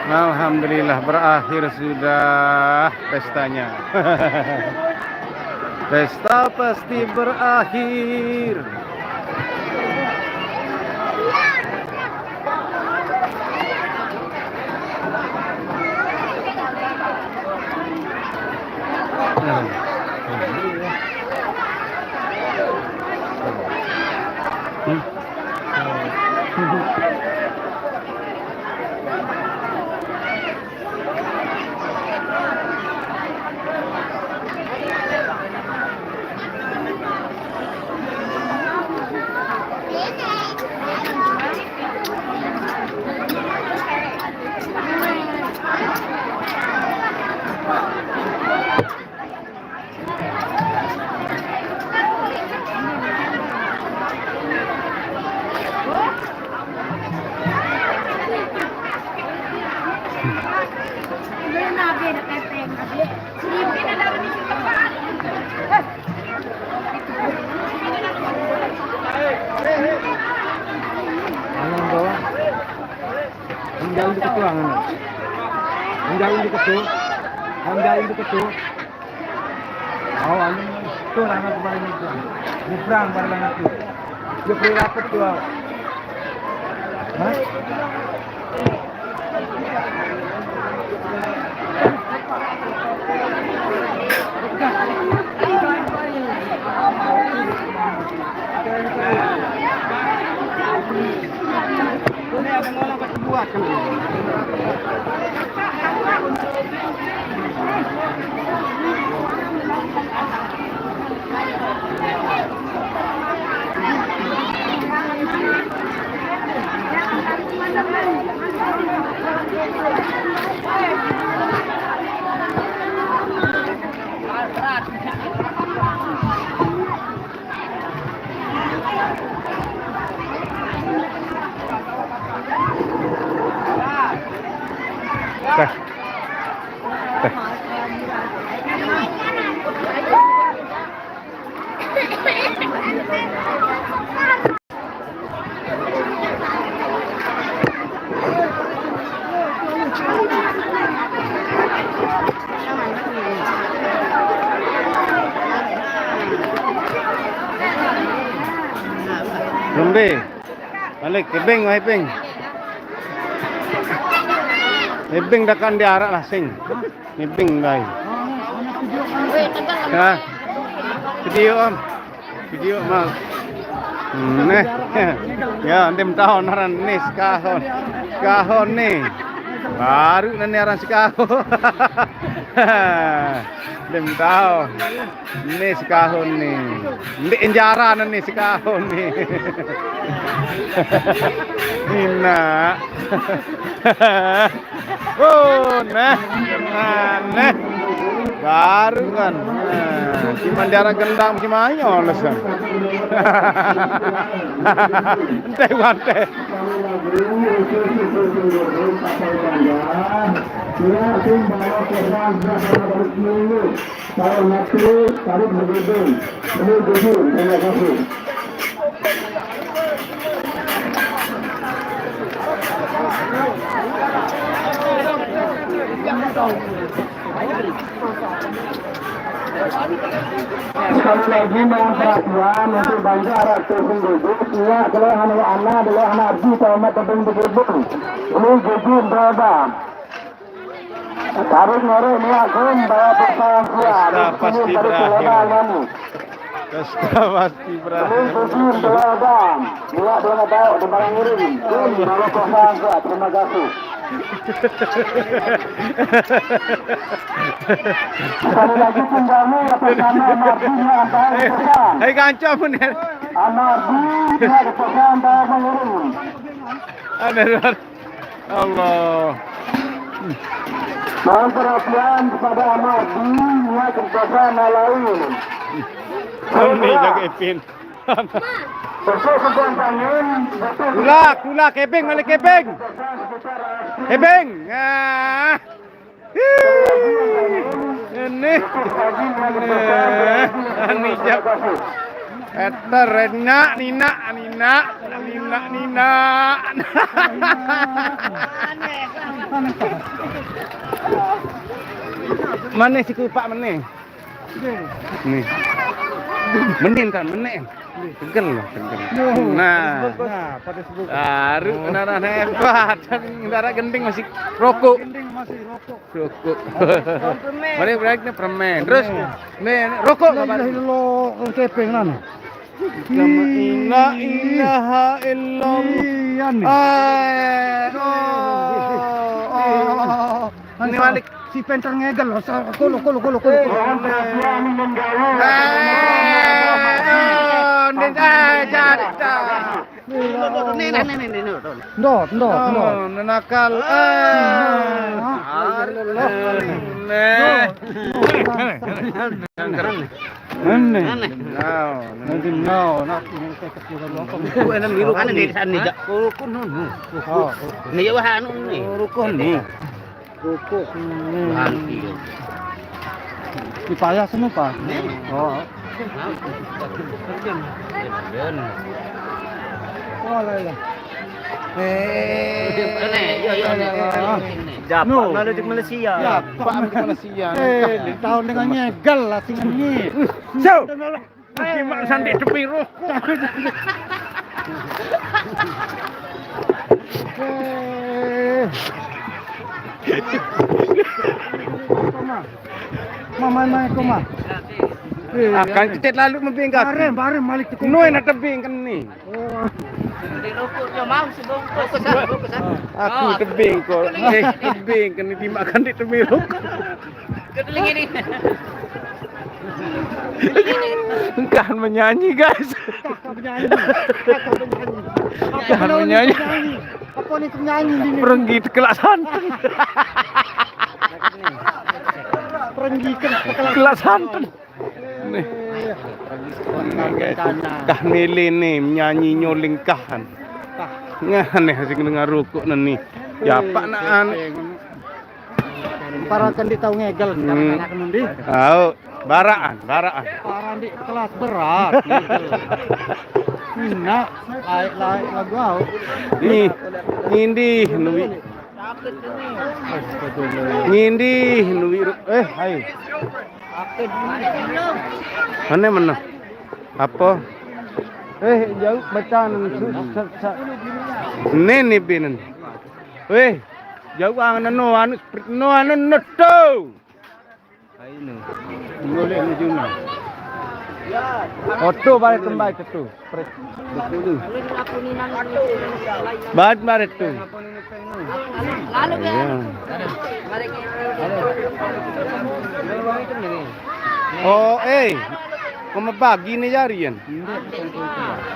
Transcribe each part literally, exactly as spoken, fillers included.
Alhamdulillah, berakhir sudah pestanya. Pesta pasti berakhir. Anong gawa? Ang dami ko to, ang ano? Ang dami ko to. Ang dami ko to. Oh, ano? Ito, ano ko ba rin ito? Yung Frank, para lang ito. Yung pre-rapot ko, ah. Ha? Teh. Teh. Lumbe. Balik, kebeng, wahai peng. Kebeng dah kan diarak lah, sing. Kebeng, bai. Ya. Video, Om. Video, Mas. Hmm, neh. Ya, ndim tahu naran ni sekahon. Sekahon ni. Baru nani aran sekahon. Ndim tahu. Ni sekahon ni. Ndik enjaran ni sekahon ni. Nina. Oh, nah. Nah, nah. Baru kan. Nah, cuman jarak gendang si Mayo alasan. Ente, Bante. Tarik bergabung. Ini Gusur, terima kasih. Sekali lagi mohon perhatian untuk Banjar atau penduduk, iya, kalau anak-anak, kalau anak di tamat tebing bergabung. Ini Gusur, berapa? Tarik ngorek ni aku, bayar pesan kuat. Pesta pasti berakhir. Pesta pasti berakhir. Ini Gusur, berapa? Niat dia nak bawa di barang ngirim. Gusur, bayar pesan kuat. Terima kasih. Sekali lagi pun kami atas nama Martin yang hantar pesan. Hei, kanca pun, ya. Amardi, dia ada pesan, bayar ngirim. Ada, ada. Allah. Mohon perhatian kepada Amardi, niat kerjasama lain. Ini jaga Ipin. Untuk kegampangin, betul. Kula, kula, kebeng, balik kebeng. Kebeng. Ah. Ih. Ini. Eh, ini jap. Eter, enak, ninak, ninak, ninak, ninak. Mana si kupak mana? Nih. Menin kan, menin. Tegel lah, tegel. Nah. Nah, pada sebut. Baru kendaraan hebat. Kendaraan gending masih rokok. Gending masih rokok. Rokok. Permen. Balik, balik ni permen. Terus, permen. Ni rokok. La ilaha illallah, orang kepeng kan. Nama ina, ilaha illallah. Iya ni. Eh, oh, oh. Ini balik. Si penter ngegel, kolo, kolo, kolo, kolo. Eh, oh, ini, eh, jadi, dah. Ni, ni, ni, ni, ni, ni. Ndot, ndot, ndot. Oh, nakal. Eh. Nah. Ini. Ini. Ini. Now, nanti now, nak ini kita keluar apa? Bukan yang biru kan di sana, Jak. Rukun, no, no. Oh. Ni ya, wah, anu ni. Rukun ni. Rokok. Hmm. Nanti. Di payah semua, Pak. Ni. Oh. Dan. Oh, lah, lah. Eh. Ini, ya, ya, ya, ya. Dapat. No. Lalu di Malaysia. Ya, Pak, di Malaysia. Eh, di tahun dengan nyegel lah, sini. So. Kimak sandik tepi rokok. Mama mai ko ma. Akan cetet lalu mebing kaki. Bareng, bareng malik tu. Noi nak tebing kan ni. Oh. Di rokok dia mau sebungkus. Bungkus ah, bungkus ah. Aku tebing ko. Eh, tebing kan ni dimakan di tebing rokok. Kedeling ini. Kan menyanyi, guys. Kakak menyanyi. Kakak menyanyi. Kakak menyanyi. Apa ni penyanyi ini? Perenggi kelak santan. Perenggi kelak santan. Nih. Nih, guys. Kah milih nih, menyanyi nyolingkahan. Ngah nih, asik dengar rokok nih. Ya, Pak, nak an- Para kan di tahu ngegel, hmm, anak-anak nundi. Tahu, baraan, baraan. Para di kelas berat, ngegel. Nah, laik-laik lagu au. Nih, ngindih, nuwi. Ngindih, nuwi, eh, hai. Mana, mana? Apa? Eh, jauh bacaan. Su-, sa-, sa-, Nene binen. Weh, jauh ang no anu, no anu, no to. Ayo, no. Boleh ni cuma. Oto balik kembali ke tu. Pret. Betul tu. Balik, balik tu. Lalu ke? Iya. Oh, eh. Kau mau bagi ni jari kan?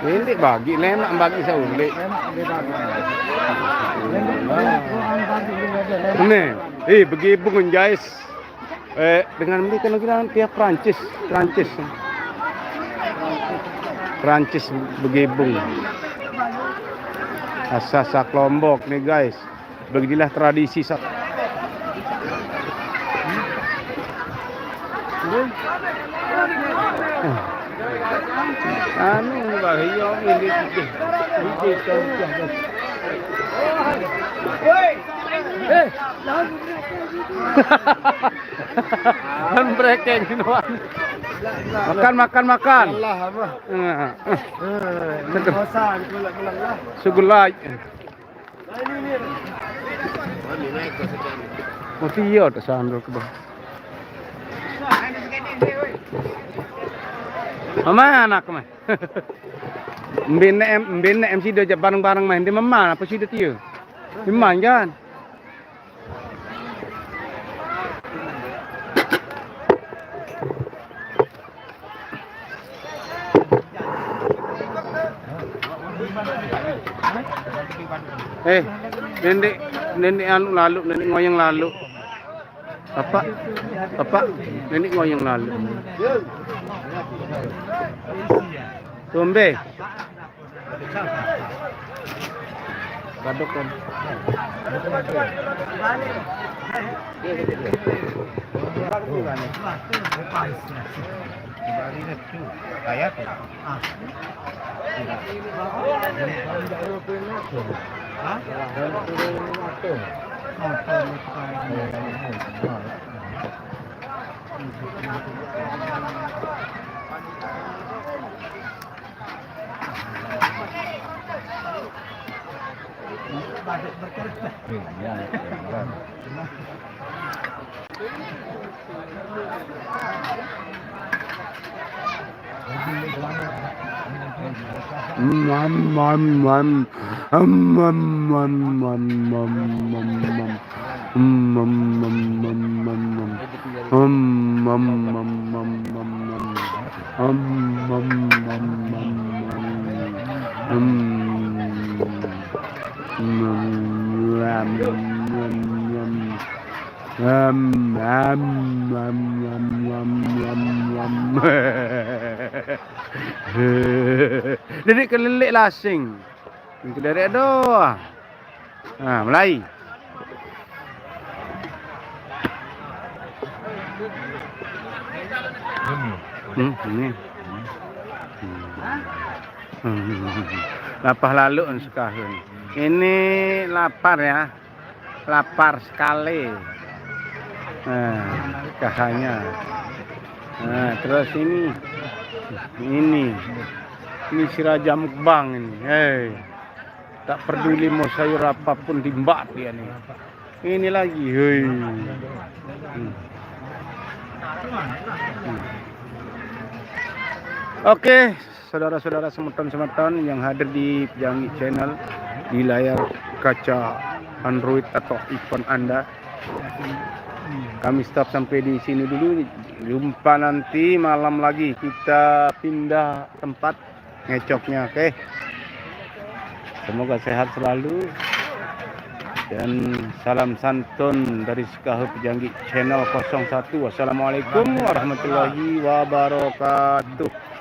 Ini bagi, lemak bagi saulik. Ni, eh, begibung, guys. Eh, dengan beli kan lagi dalam tiap Prancis, Prancis. Prancis begibung. Asa-asa kelompok nih, guys. Beginilah tradisi sa-, anu, bahaya ini. Eh, kan breaking, Wan. Makan, makan, makan. Allah, apa? Heeh. Eh, ini bosan, kulak-kulak lah. Sugulai. Mati iya tak sandal ke bawah. Mama anak mah. Mbin em, mbin em si dia bareng-bareng main di mama apa sih dia? Di manjan. Eh, nenek, nenek anu lalu, nenek ngoyang lalu. Bapak, bapak, nenek ngoyang lalu. Tumbe. Gadok kan. Mam, mam, mam. Mam, mam, mam. Am, am, am. Dedik kelelik lasing. Ni kederek doh. Ha, mulai. Hmm, ni. Hmm. Hmm. Lapah lalu sekahun. Ini lapar ya. Lapar sekali. Nah, sekahanya. Nah, terus ini. Ini. Ini si Raja Mukbang ini. Hei. Tak peduli mau sayur apapun dimbak dia nih. Ini lagi, hei. Hmm. Oke, saudara-saudara, semeton-semeton yang hadir di Pejanggik Channel, di layar kaca Android atau iPhone Anda, kami stop sampai di sini dulu. Jumpa nanti malam lagi, kita pindah tempat ngecoknya. Oke, semoga sehat selalu dan salam santun dari Sekahu Pejanggik Channel kosong satu. Wassalamualaikum warahmatullahi wabarakatuh.